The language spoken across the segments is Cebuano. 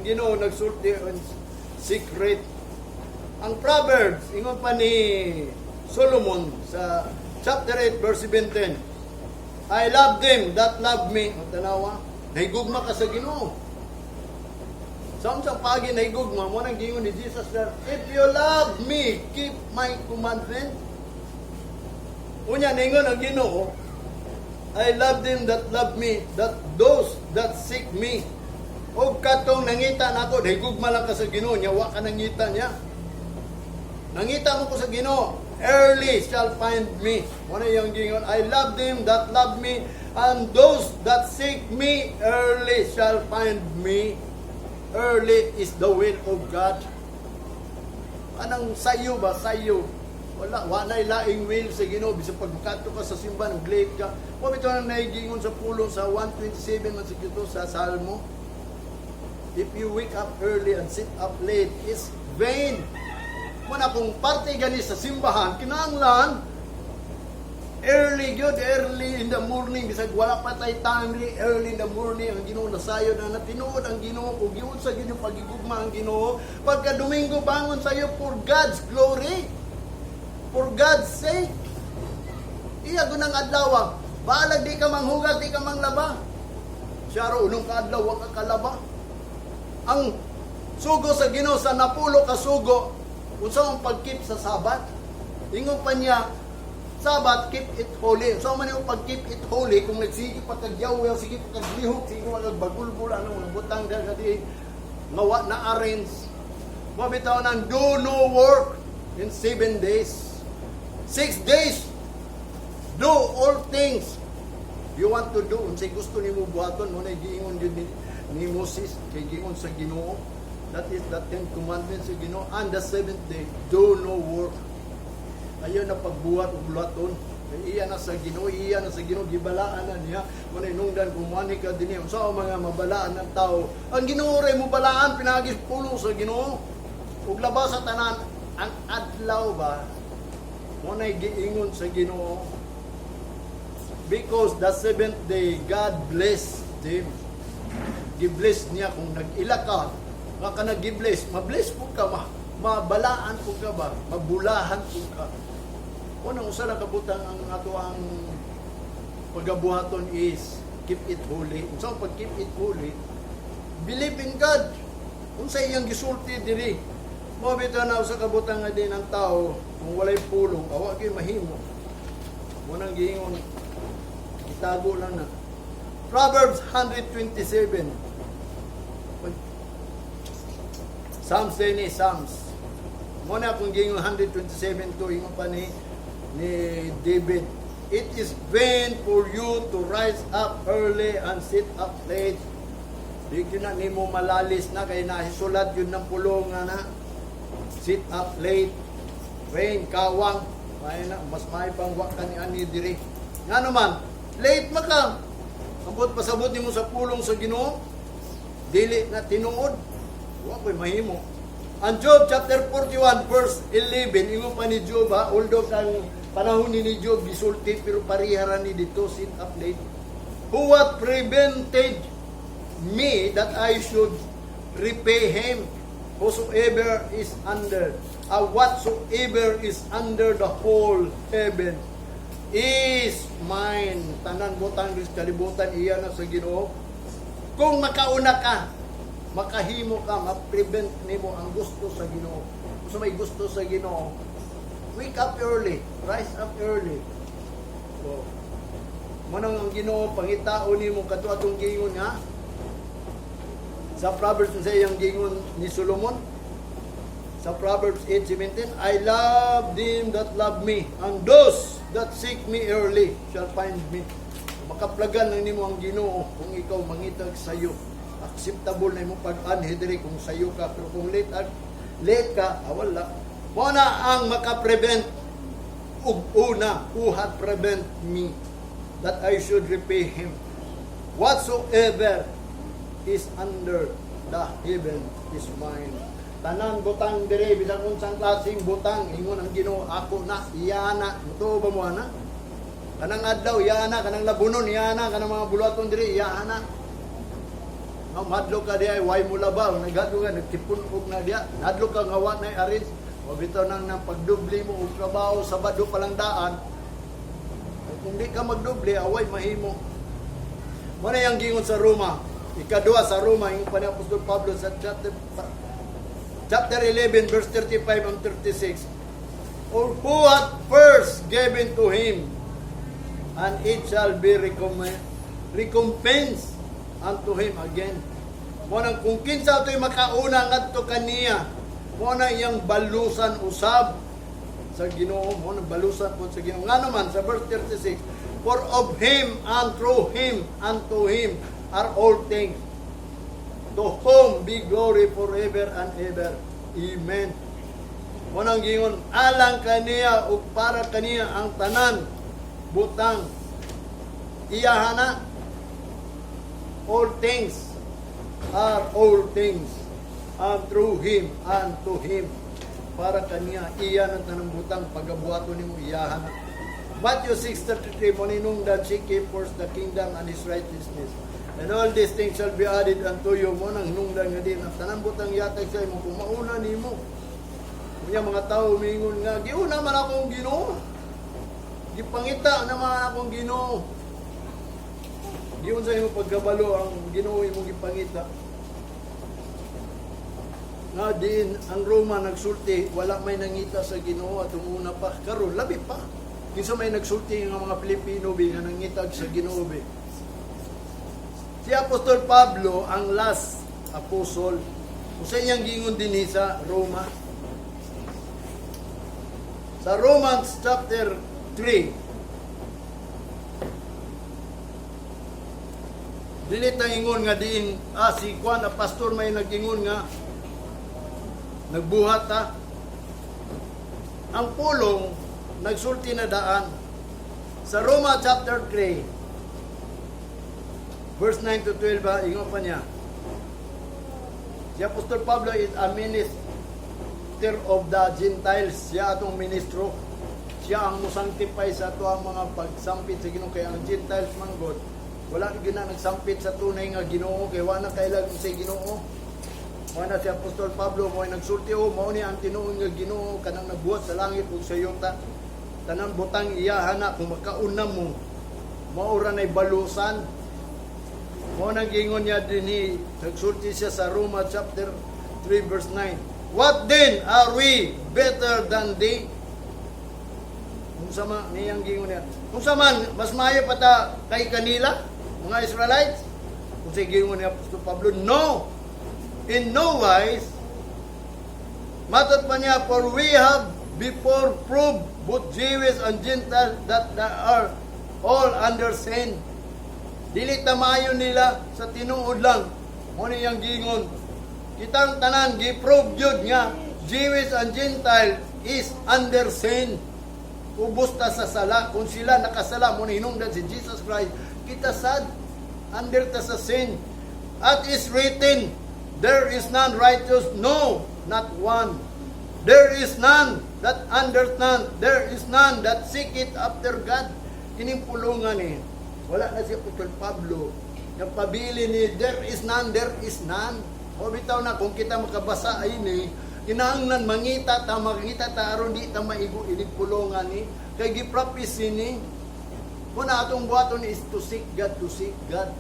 Ginoo nagsulti on secret. Ang Proverbs, ingon pa ni Solomon sa chapter 8 verse 17, "I love them that love me." Ang tanawa, nahigugma ka sa Ginoo. Sa unsang pagi nahigugma mo nang giingon ni Jesus that "If you love me, keep my commandment." Unya ningon ang Ginoo, "I love them that love me, that those that seek me." Og katong nangita nako, nahigugma lang ka sa Ginoo, nya wa ka nangita niya. Nangita mo ko sa Ginoo, early shall find me. Mao na iyang giingon, "I love them that love me, and those that seek me early shall find me." Early is the will of God. Anang sayo ba? Sayo. Wala, wala laing will sa Ginoo bisan pag makadto ka sa simbahan ug late ka. Wa bitaw nang nahigingon sa pulong sa 127 man sa kito sa Salmo. If you wake up early and sit up late, it's vain. Mao na kung parte gani sa simbahan, kinahanglan early gyud, early in the morning, bisag wala pa tay time, early in the morning ang Ginoo nasayo na tinuod ang Ginoo kung giunsa sa gyud yung pagigugma ang Ginoo. Pagka Domingo, bangon sayo for God's glory, for God's sake. Iya gunang adlaw, balag di ka manghugas, di ka manglaba. Siyaro unong ka adlaw wa ka kalaba. Ang sugo sa Ginoo sa napulo ka sugo, unsa ang pag-keep sa Sabat? Ingon pa niya, "Sabat, keep it holy." So man yung pag-keep it holy kung nagsige pa kag yawel, sige pa kag lihok, sige pa kag bagulbul, ano mga butang dahil di nga wa na arrange. Mao bitaw nang do no work in 7 days. 6 days, do all things you want to do. Unsay gusto nimo buhaton mo na giingon gyud ni Moses kay giingon sa Ginoo. That is the Ten Commandments sa Ginoo. And the seventh day, do no work. Ayaw na pagbuhat og buluhaton. Kay iya na sa Ginoo, iya na sa Ginoo, gibalaan na niya. Mao na hinungdan kung muani ka dinhi, unsa ang mga mabalaan ng tao? Ang Ginoo ray mo balaan pinaagi sa pulong sa Ginoo. Ug labas sa tanan, ang adlaw ba mo na giingon sa Ginoo. Because the seventh day, God bless them. Gi-bless niya kung nag-ila ka, nga ka nag-bless, ma-bless po ka, mabalaan po ka ba, mabulahan po ka. Unang usa lang kabutang ang ato ang pagabuhaton is keep it holy. Unsa ang pag keep it holy? Believe in God. Unsa iyang gisulti diri? Mao bitaw na usa ka butang nga din ang tao kung walay pulong, awa gyud mahimo. Mo nang giingon, itago lang na. Proverbs 127. Psalms din ni Psalms. Mo na akong giingon 127 to, ingon pa ni David, "It is vain for you to rise up early and sit up late." Di gyud na nimo malalis na kay nahisulat yun ng pulong nga na. Sit up late. Vain, kawang. May na, mas may pang wa ka ni ani diri. Nga naman, late man ka. Ambot pasabot nimo sa pulong sa Ginoo. Dili na tinuod. Wa ko'y mahimo. Ang Job chapter 41 verse 11, ingon pa ni Job ha, although kang panahon ni Job gisulti pero pareha ni dito, sit up late. "Who what prevented me that I should repay him? Whosoever is under, whatsoever is under the whole heaven is mine." Tanan butang sa kalibutan iya na sa Ginoo. Kung makauna ka, makahimo ka, ma-prevent nimo ang gusto sa Ginoo. Kung sa may gusto sa Ginoo, wake up early, rise up early. So, mao nang ang Ginoo pangitao nimo kadto atong giingon nga sa Proverbs, sa iyang giingon ni Solomon sa Proverbs 8:17, "I love them that love me, and those that seek me early shall find me." Makaplagan lang nimo ang Ginoo kung ikaw mangitag sayo. Acceptable na imo pag-anhi diri kung sayo ka, pero kung late ka, ah, wala. Mao na ang makaprevent ug una, "Who had prevent me that I should repay him? Whatsoever is under the heaven is mine." Tanan butang dire, bisan unsang klaseng butang, ingon ang Ginoo, ako na, iya na. Mutuo ba mo ana? Kanang adlaw, iya na, kanang labunon, iya na, kanang mga buluhaton diri, iya na. Nga madlo ka diya, way mo laba, naghadlok ka, nagtipon-og na diya. Nadlok ka nga wa na arrange. O bitaw nang pagdubli mo og trabaho, Sabado pa lang daan. Kung di ka magdubli, away mahimo. Mao na yung gingon sa Roma. Ikaduha sa Roma, yung pa ni Apostol Pablo sa chapter 11, verse 35 and 36. "Or who hath first given to him, and it shall be recompense unto him again?" Mao nang kung kinsa ito'y makauna ngadto kaniya, mao na iyang balusan usab sa Ginoo, mao nang balusan po sa Ginoo. Nga naman sa verse 36, "For of him and through him and to him are all things. To whom be glory forever and ever. Amen." Mao nang gingon alang kaniya ug para kaniya ang tanan butang. Iyaha na. All things are all things and through him and to him. Para kaniya, iya ng tanang butang, pagabuhaton nimo, iyaha na. Matthew 6:33, moninungdan, "Seek ye first the kingdom and his righteousness, and all these things shall be added unto you." Mao nang nungdan nga din, ang tanang butang yatag sa imo kung mauna nimo. Unya mga tao mingon nga, "Giuna man akong Ginoo. Gipangita naman akong Ginoo." Giun sa imo pagkabalo ang Ginoo imong gipangita? Nga diin ang Roma nagsulti, wala may nangita sa Ginoo atong una pa, karon labi pa. Kinsa may nagsulti nga mga Pilipino bi nga nangita sa Ginoo bi? Si Apostol Pablo ang last apostle. Usa iyang gingon dinhi sa Roma. Sa Romans chapter 3, dili ta ingon nga diin si Juan a pastor may nag-ingon nga nagbuhat ta. Ang pulong nagsulti na daan sa Roma chapter 3 verse 9 to 12 ba, ingon pa niya. Si Apostol Pablo is a minister of the Gentiles. Siya atong ministro. Siya ang musanctify sa ato ang mga pagsampit sa Ginoo, kay ang Gentiles man god wala gyud na nagsampit sa tunay nga Ginoo kay wala na kailag sa Ginoo. Mao na si Apostol Pablo mo ay nagsulti, "Oh, mao ni ang tinuod nga Ginoo, kanang nagbuhat sa langit ug sa yuta." Tanang butang iyaha na. Kung makauna mo, mao ra nay balusan. Mao nang gingon niya dinhi, nagsulti siya sa Roma chapter 3 verse 9. "What then? Are we better than they?" Kung sama niyang gingon niya. Kung sa man, mas maayo pa ta kay kanila, mga Israelites? Kung sa gingon ni Apostol Pablo, "No. In no wise." Matod pa niya, "For we have before proved, both Jews and Gentiles, that they are all under sin." Dili ta maayo nila, sa tinuod lang. Mao ni iyang gingon. Kitang tanan gi-prove gyud nga Jewish and Gentile is under sin. Ubos ta sa sala. Kung sila nakasala, mao ni hinungdan si Jesus Christ, kita sad under ta sa sin. "As is written, there is none righteous, no, not one. There is none that understand, there is none that seek it after God." Kining pulungan ni, wala na si Apostol Pablo. Nagpabili ni, there is none, there is none. O bitaw na kung kita makabasa ay ni, kinahanglan mangita ta aron di ta maigo inig pulungan ni kay gi-prophecy ni. Kung na atong buhaton is to seek God, to seek God.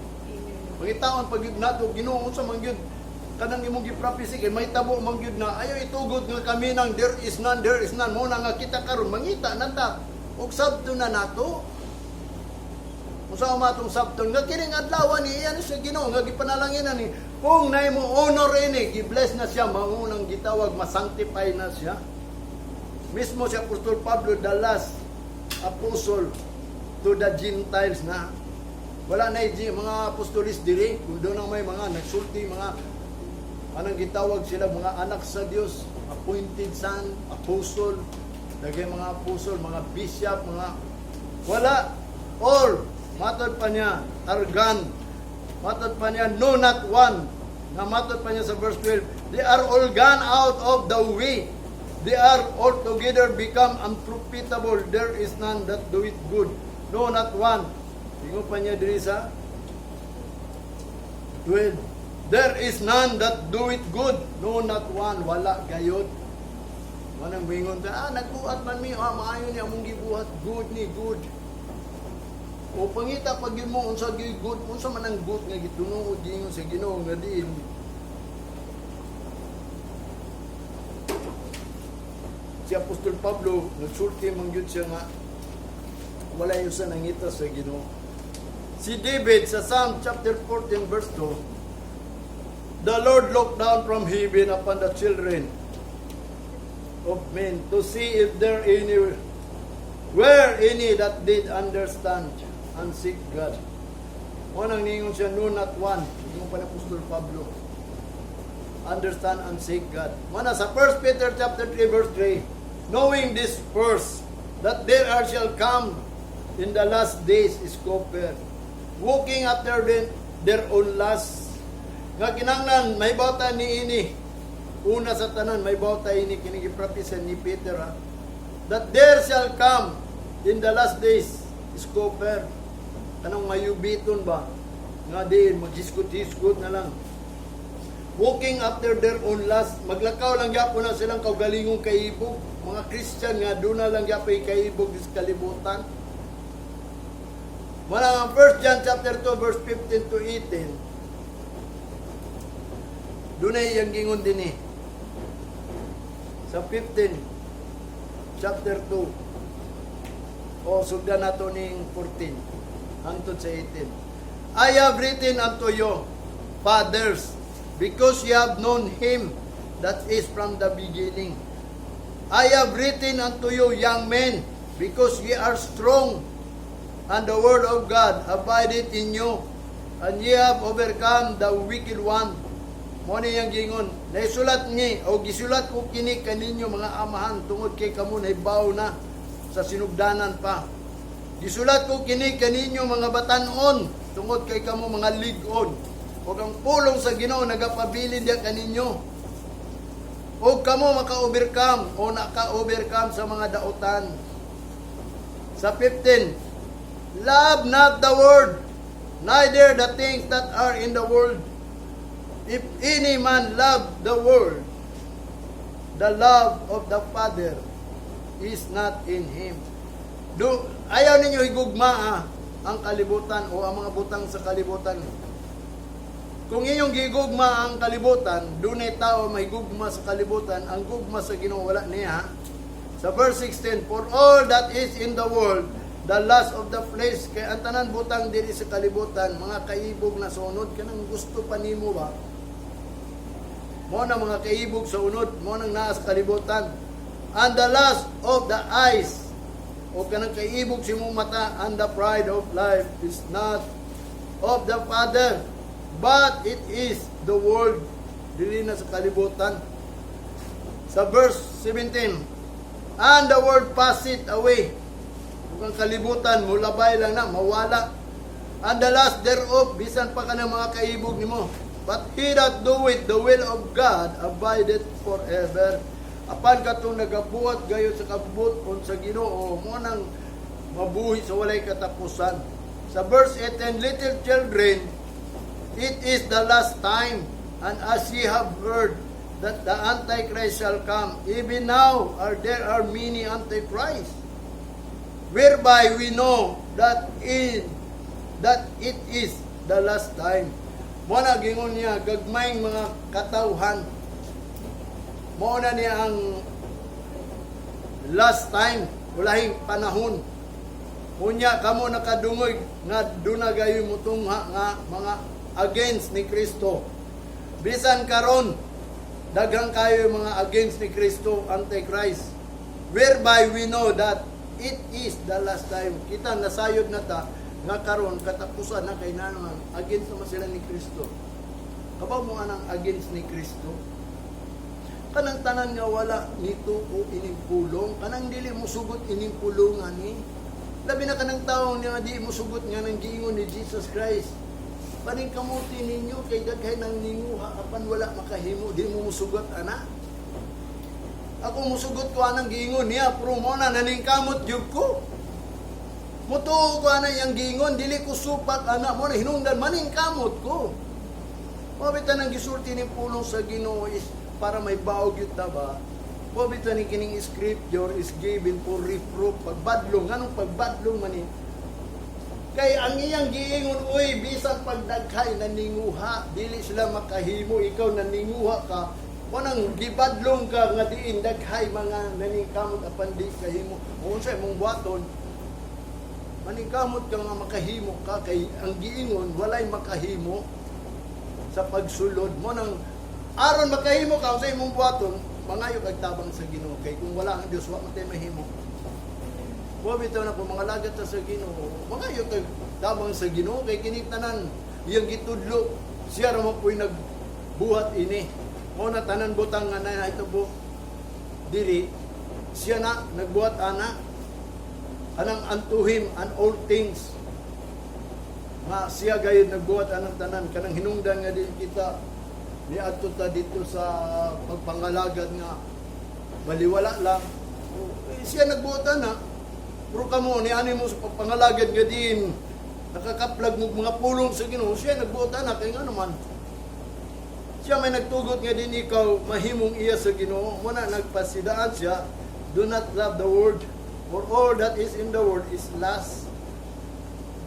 Pangitaon pag gyud nato, "Ginoo, unsa man gyud kanang imong gi-prophecy kay mahitabo man gyud na ayo itugot nga kami nang there is none, there is none?" Mo na nga kita karon mangita na ta ug sabto na nato. Unsa man atong sabton nga kining adlaw ni iyan sa Ginoo nga gipanalanginan ni, kung nay mo honor ini, gi-bless na siya, maunang gitawag, masanctify na siya. Mismo si Apostol Pablo, the last apostle to the Gentiles na. Wala na yung mga apostolis diri, kung doon ang may mga nagsulti, mga anong gitawag sila, mga anak sa Dios, appointed son, apostle, dagay mga apostle, mga bishop, mga wala. All, matod pa niya, are gone. Matod pa niya, no, not one. Nga matod pa niya sa verse 12, "They are all gone out of the way. They are altogether become unprofitable. There is none that doeth good. No, not one." Ingon pa niya diri sa 12. There is none that doeth good, no, not one, wala gayod. Manang wingon ta, nagbuhat man mi, maayo ni among gibuhat, good ni, good. O pangita pag yun mo unsa gyud good, unsa man ang good nga gitunuod giingon sa Ginoo nga diin. Si Apostol Pablo nagsulti man gyud siya nga wala yung sa nangita sa Ginoo. Si David sa Psalm chapter 14 verse 2, "The Lord looked down from heaven upon the children of men to see if there any were any that did understand and seek God." Mo nang ningon siya, "No, not one." Ingon pa ni Apostol Pablo. Understand and seek God. Mo na sa 1 Peter chapter 3 verse 3, "Knowing this first, that there are shall come in the last days scoffers, walking after their own lusts." Nga kinanglan, may bata ni ini. Una sa tanan, may bata ini, kini giprofesa ni Peter, ha? That there shall come in the last days scoffer. Kanang mayubiton ba? Nga diin, maghiskot-hiskot na lang. Walking after their own lust, maglakaw lang gyapon na silang kaugalingong kaibog. Mga Christian nga doon na lang gyapon kaibog sa kalibutan. Wala ang 1 John chapter 2 verse 15 to 18. Doon ay iyang gingon din eh. Sa 15, chapter 2. O sugdan nato ning 14 hangtod sa 18. "I have written unto you, fathers, because ye have known him that is from the beginning. I have written unto you, young men, because ye are strong, and the word of God abideth in you, and ye have overcome the wicked one." Mo ni iyang gingon, naisulat ni o gisulat ko kini kaninyo, mga amahan, tungod kay kamo nahibaw na sa sinugdanan pa. Gisulat ko kini kaninyo, mga batan-on, tungod kay kamo mga lig-on. Ug ang pulong sa Ginoo nagapabilin diya kaninyo. O kamo maka-overcome o naka-overcome sa mga dautan. Sa 15, "Love not the world, neither the things that are in the world. If any man love the world, the love of the Father is not in him." Do, ayaw ninyo higugma ang kalibutan o ang mga butang sa kalibutan. Kung inyong gigugma ang kalibutan, dunay tao may gugma sa kalibutan, ang gugma sa Ginoo wala niya. Sa verse 16, "For all that is in the world, the lust of the flesh," kay ang tanan butang diri sa kalibutan, mga kaibog na sa unod, kanang gusto pa nimo ba? Mo na mga kaibog sa unod, mo nang naa sa kalibutan. "And the lust of the eyes," o kanang kaibog sa imong mata, "and the pride of life is not of the Father, but it is the world." Dili na sa kalibutan. Sa verse 17, "And the world passeth away." Ug ang kalibutan, mulabay lang na, mawala. "And the lust thereof," bisan pa ka ng mga kaibog nimo. "But he that doeth the will of God abideth forever." Apan katong nagabuhat gayod sa kabubut-on sa Ginoo, mo nang mabuhi sa walay katapusan. Sa verse 18, "Little children, it is the last time, and as ye have heard that the Antichrist shall come, even now are there are many Antichrists, whereby we know that it is the last time." Mo na gingon niya, gagmayng mga katawhan. Mo na niya ang last time, ulahing panahon. Unya kamo nakadungog nga duna gayoy mutungha nga mga against ni Kristo. Bisan karon daghang kayo mga against ni Kristo, Antichrist. Whereby we know that it is the last time. Kita nasayod na ta nga karon katapusan na, kay na naman against naman sila ni Kristo. Kabaw mo anang against ni Kristo? Kanang tanan nga wala nituo ining pulong, kanang dili mo sugot ining pulungan ni. Labi na kanang tao nga di mo sugot nga nang giingon ni Jesus Christ. "Paningkamuti ninyo kay daghay nang ninguha apan wala makahimo," di mo musugot ana. Ako musugot ko anang giingon niya, pero mo na naningkamot gyud ko. Mutuo ko ana iyang giingon, dili ko supak ana mo na hinungdan maningkamot ko. Mao bitaw nang gisulti ning pulong sa Ginoo is para may baog yun ta ba? Mao bitaw ni kining scripture is given for reproof, pagbadlong. Anong pagbadlong man ni? Kay ang iyang giingon, uy, bisan pagdaghay naninguha, dili sila makahimo, ikaw naninguha ka, kanang gibadlong ka nga diin daghay mga naningkamot apan di kahimo. Kung unsa imong buhaton, maningkamot ka nga makahimo ka kay ang giingon walay makahimo sa pagsulod mo nang aron makahimo ka, sa imong buhaton, mangayo kag tabang sa Ginoo kay kung wala ang Dios, wa man tay mahimo. Wa bitaw na kung mga lagat ta sa Ginoo, mangayo kag tabang sa Ginoo kay kini tanan iyang gitudlo, siya ra man pu'y nagbuhat ini. Mo na tanan butang nga nahitabo diri, siya na nagbuhat ana, anang unto him and all things nga siya gayud nagbuhat anang tanan, kanang hinungdan nga din kita niadto ta dito sa pagpangalagad nga baliwala lang. O, eh, siya nagbuhat ana, pero kamo ni ani mo sa pagpangalagad nga din nakakaplag mo mga pulong sa Ginoo, siya nagbuhat ana kay nga naman siya may nagtugot nga din ikaw mahimong iya sa Ginoo. Mo na nagpasidaan siya, do not love the world for all that is in the world is lust,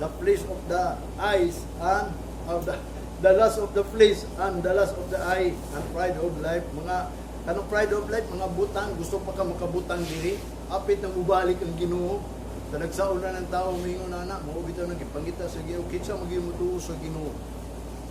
the flesh of the eyes and of the lust of the flesh and the lust of the eye and pride of life. Mga kanang pride of life, mga butang, gusto pa ka makabutang diri, apit na mubalik ang Ginoo. Sa nagsaon na ng tao mingon na na mao bitaw nang gipangita sa Ginoo, kinsa magyud motuo sa Ginoo.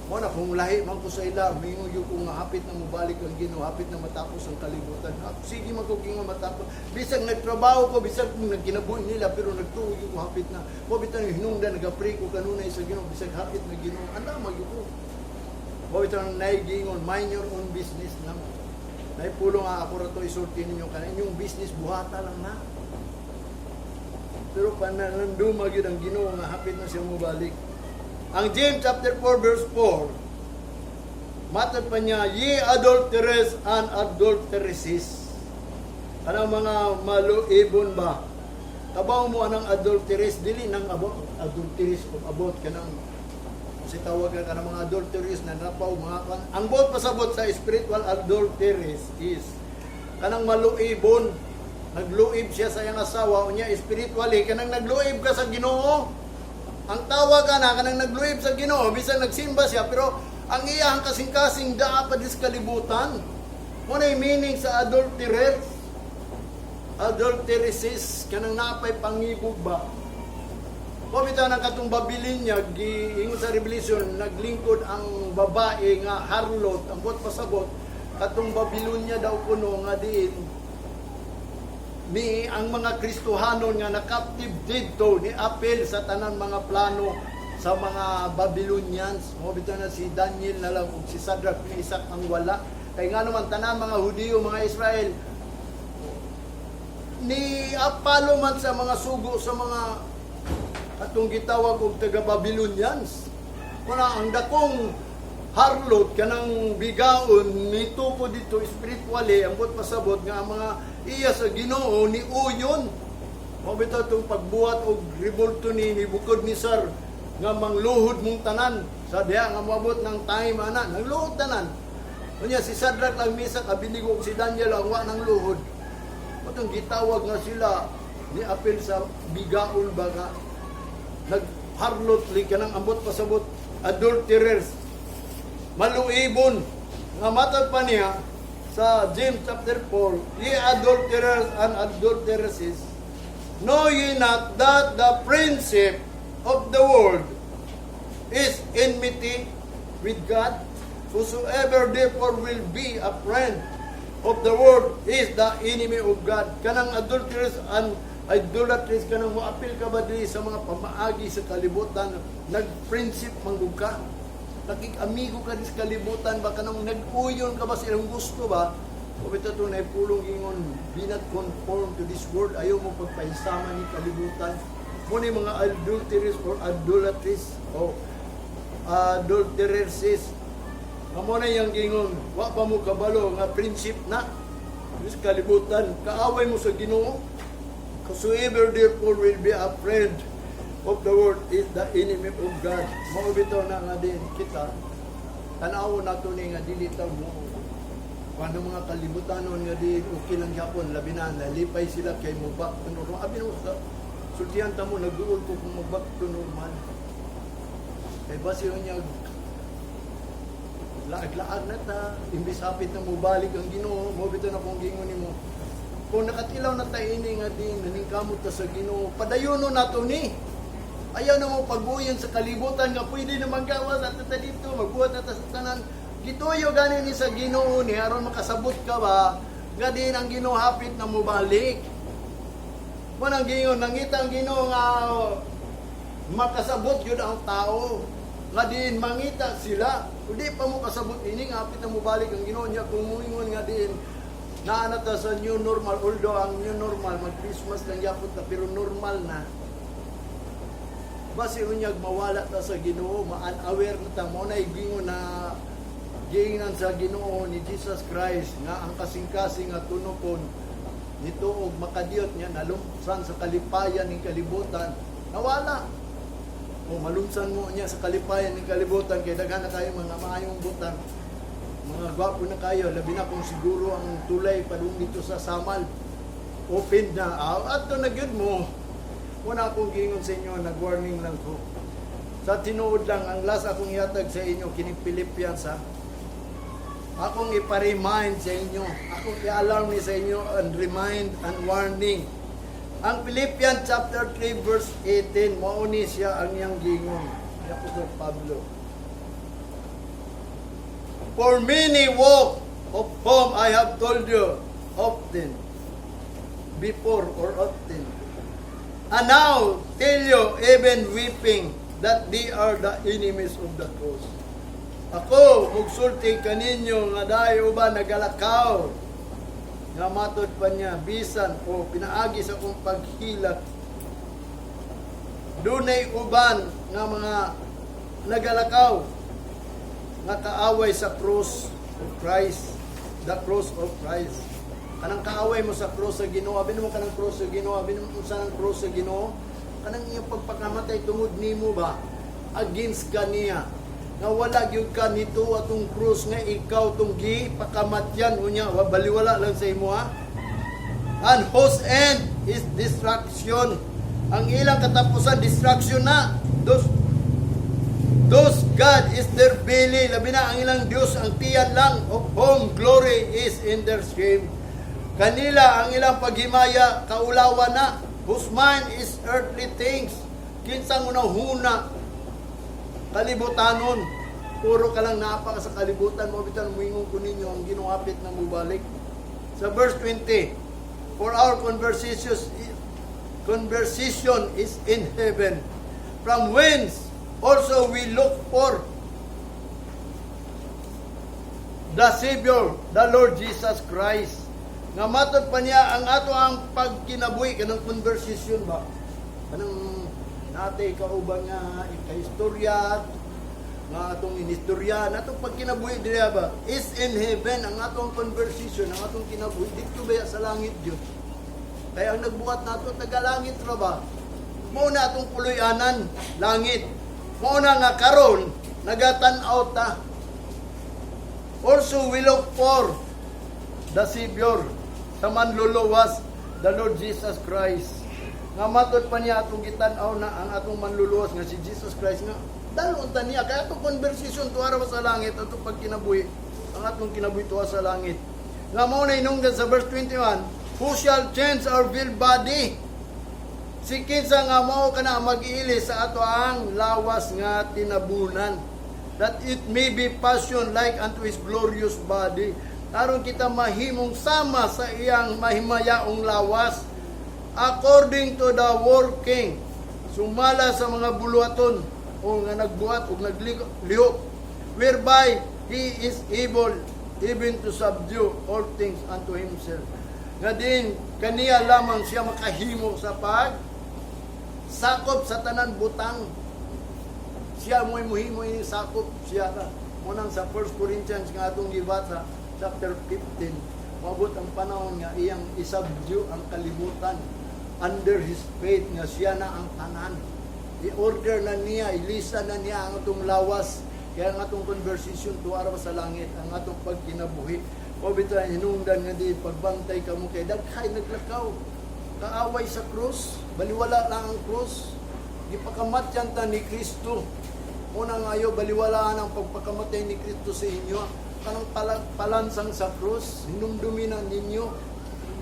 Mo na kung lahi man ko sa ila, mingon gyud ko nga hapit na mubalik ang Ginoo, hapit na matapos ang kalibutan. Sige man ko nga matapos. Bisag nagtrabaho ko, bisag nagkinabuhi nila, pero nagtuo gyud ko hapit na. Mo bitaw yung hinungdan, nagapray ko kanunay sa Ginoo, bisag hapit na Ginoo. Anda magyud ko. Mo bitaw nang naigingon, mind your own business lang. Naipulong nga ako ra to isulti ninyo kana inyong business buhata lang na. Pero panananduma gyud ang Ginoo nga hapit na siya mobalik. Ang James chapter 4 verse 4, matod pa niya, "Ye adulterers and adulteresses." Kanang mga maluibon ba? Kabaw mo anang adulteress, dili nang about, adulteress of about kanang si tawag ka kanang mga adulteress na napaw mga kan. Ang buot pasabot sa spiritual adulteress is kanang maluibon, nagluib siya sa iyang asawa, unya spiritually kanang nagluib ka sa Ginoo. Ang tawag ana kanang nagluib sa Ginoo, bisan nagsimba siya pero ang iyang kasing-kasing daa pa dis kalibutan. Mo na meaning sa adulterers. Adulteresses, kanang napay pangibog ba. Kung bitaw ng katong Babylonia, giingon sa Revelation, naglingkod ang babae nga harlot, ang buot pasabot, katong Babylonia daw kuno nga diin ni ang mga Kristohanon nga nakaptive didto ni apel sa tanan mga plano sa mga Babylonians. Mo bitaw na si Daniel na lang ug si Shadrach, Mesach ang wala. Kay nga naman tanan mga Hudiyo, mga Israel ni apalo man sa mga sugo sa mga atong gitawag og taga Babylonians. Kuna ang dakong harlot, kanang bigaon nito ko dito spiritually, ang buot pasabot nga ang mga iya sa Ginoo ni uyon. Mao bitaw itong pagbuhat og rebulto ni Nebuchadnezzar nga mangluhod mong tanan sa diha nga moabot ng time ana, nangluhod tanan. Unya si Shadrach lang, Mesach, Abednego ug si Daniel ang wa nang luhod. Matong gitawag nga sila ni apel sa bigaon ba nga nagharlot li, kanang ambot pasabot adulterers, maluibon, nga matod pa niya sa James chapter 4, "Ye adulterers and adulteresses, know ye not that the friendship of the world is enmity with God? Whosoever therefore will be a friend of the world is the enemy of God." Kanang adulterers and idolatries, kanang moapil ka ba diri sa mga pamaagi sa kalibutan, nag-friendship manggug ka, nakik-amigo ka sa kalibutan ba, kanang nag-uyon ka ba sa ilang gusto ba? O ito ito na pulong ingon, "Be not conformed to this world." Ayaw mo pagpahisama ni kalibutan mo ni mga adulteries or idolatries o adulteresses. Amo na yang gingon, wa pa mo kabalo nga friendship na sa kalibutan, kaaway mo sa Ginoo. Whosoever therefore will be a friend of the world is the enemy of God. Mao bitaw na nga din kita. Tanaw nato ni nga dili ta mo paano mga kalibutanon nga di okay lang gyapon, labi na nalipay sila kay mo back to normal. Abi no sa sultihan ta mo, nagduol ko kung mag back to normal. Kay basi niya laag-laag na ta, imbis hapit na mobalik ang Ginoo, mo bitaw na kung gingon nimo. Kung nakatilaw na ta ini nga din naningkamot ta sa Ginoo, padayono nato ni. Ayaw na mo pagbuyon sa kalibutan nga pwede na magawas at ta dito, magbuhat na ta sa tanan. Gituyo gani ni sa Ginoo ni aron makasabot ka ba nga din ang Ginoo hapit na mobalik. Mo nang gingon, nangita ang Ginoo nga makasabot yun ang tao nga diin mangita sila. Hindi pa mo kasabot ini nga hapit na mobalik ang Ginoo niya kung muingon nga diin naa na ta sa new normal, although ang new normal mag Christmas lang yapot na, pero normal na. Basi unyag mawala ta sa Ginoo, ma-unaware na ta. Mo na gingon na giingnan sa Ginoo ni Jesus Christ nga ang kasing-kasing nga tunokon nito og makadiyot niya nalumsan sa kalipayan ng kalibutan, nawala o malumsan mo niya sa kalipayan ng kalibutan kay daghan na kayo mga maayong butang, mga gwapo na kayo, labi na kung siguro ang tulay padung dito sa Samal open na. Ah, ato na gyud mo. Wala akong giingon sa inyo, nag-warning lang ko. Sa tinuod lang, ang last akong ihatag sa inyo kining Philippians, ha. Akong ipa-remind sa inyo, akong i-alarm ni sa inyo and remind and warning. Ang Philippians chapter 3 verse 18, mao ni siya ang iyang gingon ni Apostol Pablo. "For many walk, of whom I have told you often, before or often, and now tell you even weeping, that they are the enemies of the cross." Ako, mugsulti kaninyo nga dahil uban nagalakaw, nga matod pa niya, bisan o pinaagi sa akong paghilak, dunay uban nga mga nagalakaw nga kaaway sa cross of Christ, the cross of Christ. Kanang kaaway mo sa cross sa Ginoo, abi mo kanang cross sa Ginoo, abi mo sa kanang cross sa Ginoo, kanang iyang pagpakamatay tungod nimo ba, against ka niya nga wala gyud ka nito atong krus nga ikaw tong gipakamatyan unya wa baliwala lang sa imo, ha. "And whose end is destruction." Ang ilang katapusan, destruction na. Those God is their belly. Labi na ang ilang Diyos, ang tiyan lang, "of whom glory is in their shame." Kanila ang ilang paghimaya, kaulawan na. "Whose mind is earthly things." Kinsang unahuna, kalibutanon. Puro ka lang naapa ka sa kalibutan mo, bitan muingon ko ninyo, ang Ginoo hapit na mubalik. Sa verse 20, "For our conversation is in heaven, from whence also we look for the Savior, the Lord Jesus Christ." Nga matod pa niya ang ato ang pagkinabuhi, kanang conversation ba? Kanang natay kauban nga ikaistorya, nga atong inistorya, natong pagkinabuhi diriya ba, is in heaven. Ang atong conversation, ang atong kinabuhi, dito ba sa langit yun? Kaya ang nagbuhat nato, taga-langit ra ba? Mao na atong puloy-anan, langit. Mao na nga karon nagatan-aw ta. "Also we look for the Savior," sa manluluwas, the Lord Jesus Christ. Nga matod pa niya atong gitan-aw na ang atong manluluwas nga si Jesus Christ nga dalon ta niya kay atong conversation tuwa ra sa langit, atong pagkinabuhi, ang atong kinabuhi tuwa sa langit. Nga mao na inungdan sa verse 21, "Who shall change our vile body?" Si kinsa nga mao kana mag-iili sa ato ang lawas nga tinabunan, "That it may be fashioned like unto his glorious body." Aron kita mahimong sama sa iyang mahimayaong lawas, "According to the working," sumala sa mga buluhaton o nga nagbuhat o naglihok, "whereby he is able even to subdue all things unto himself." Nga din kaniya lamang siya makahimo sa pag sakop sa tanan butang. Siya mo'y muhimo ini, sakop siya ra. Munang sa 1 Corinthians nga atong gibasa, chapter 15, mabot ang panahon nga iyang isubdue ang kalibutan under his feet, nga siya na ang tanan. I-order na niya, ilisa na niya ang atong lawas. Kaya ang atong conversation tuara sa langit, ang atong pagkinabuhi. O bitaw hinungdan nga di pagbantay kamo kay daghay naglakaw. Kaaway sa krus, baliwala lang ang krus. Gipakamatyan ta ni Kristo. Una nga ayo baliwalaan ang pagpakamatay ni Kristo sa inyo. Kanang palansang sa krus, hinumdumi na ninyo.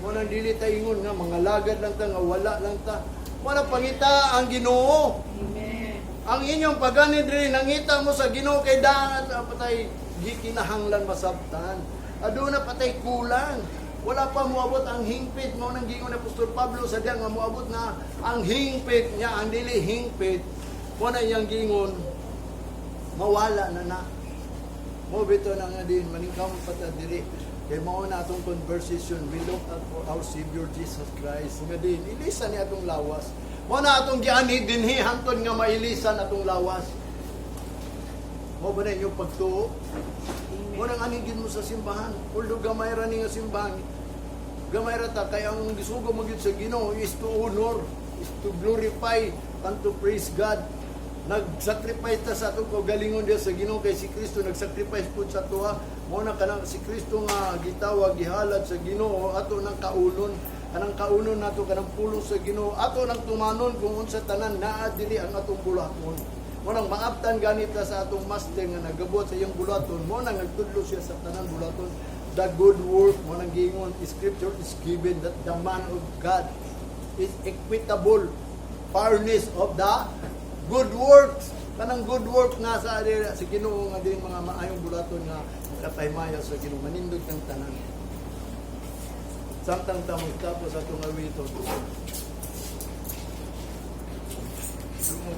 Muna dili ta ingon nga mga lagad lang ta, nga wala lang ta. Wala pangita ang Ginoo. Amen. Ang inyong pagani diri nangita mo sa Ginoo kay daan at patay gikinahanglan masabtan. Aduna patay kulang. Wala pa moabot ang hingpit, mao nang giingon ni Apostol Pablo sa diya nga moabot na ang hingpit niya, ang dili hingpit, mo na iyang giingon mawala na na. Mo bito na nga din maningkamot pa ta diri kay mao na atong conversation, we look at for our Savior Jesus Christ nga din ilisan ni atong lawas. Mo na atong gianhi dinhi hangtod nga mailisan atong lawas. Mo ba na inyong pagtuo? Mo nang anigin mo sa simbahan. Although gamay ra ni nga simbahan, gamay ra ta kay ang gisugo mo gyud sa Ginoo is to honor, is to glorify and to praise God. Nag-sacrifice ta sa atong kaugalingon diya sa Ginoo kay si Kristo nag-sacrifice pud sa tuwa. Mo na kanang si Kristo nga gitawag, gihalad sa Ginoo, ato nang kaunon, kanang kaunon nato, kanang pulong sa Ginoo ato nang tumanon kung unsa tanan naa diri ang atong buluhaton. Mo nang maabtan ganit ta sa atong master nga nagabuhat sa iyang buluhaton, mo nang nagtudlo siya sa tanan buluhaton, the good work. Mo nang giingon, scripture is given that the man of God is equitable, furnace of the good works, kanang good work nga sa sa Ginoo nga din mga maayong buluhaton nga makatahimaya sa Ginoo, manindot ng tanan. Samtang ta magtapos atong awiton. Dungog.